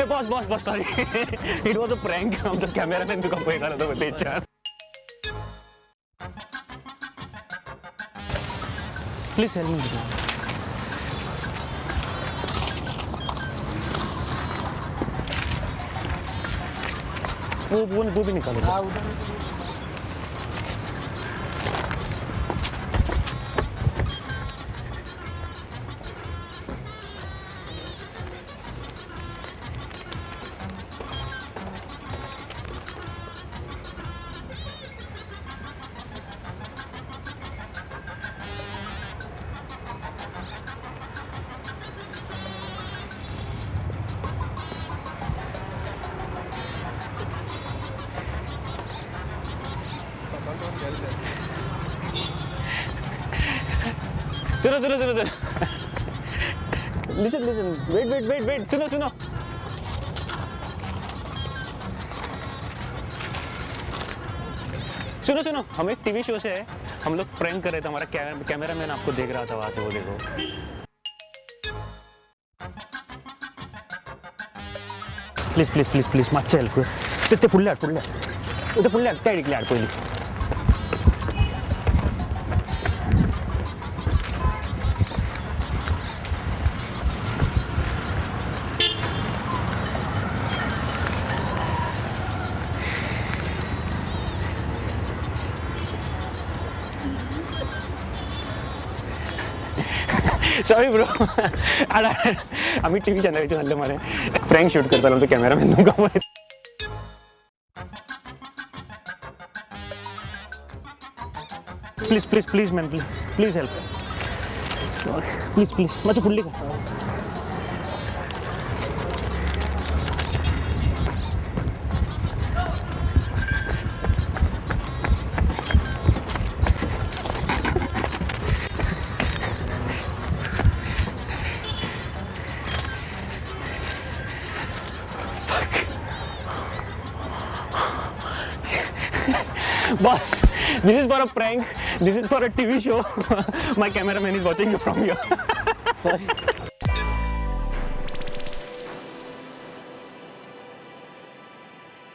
Boss boss boss sorry, it was a prank. आमचो cameraman तुका पळयतालो तो तेच्यान. Please help me. वो भी निकालो. सुनो सुनो सुनो सुनो, listen listen, wait wait wait wait, सुनो सुनो. सुनो सुनो, हम एक टीवी शो से है, हम लोग प्रैंक कर रहे थे, हमारा कैमरामैन आपको देख रहा था वहां से, वो देखो. प्लीज प्लीज प्लीज प्लीज मातशें हेल्प कर. ते फुडले हाड, फुडले हाड, ते फुडले हाड, त्या इडले हाड पयलीं. सॉरी ब्रो, आम्ही टीव्ही चॅनलाचेर आसले मरे, प्रँक शूट करतालो, आमचो कॅमेरामॅन तुमकां पळयता. Please please please man, please please help, please please मातशें फुडली. Boss, this is for a prank. This is for a TV show. My cameraman is watching you from here. Sorry.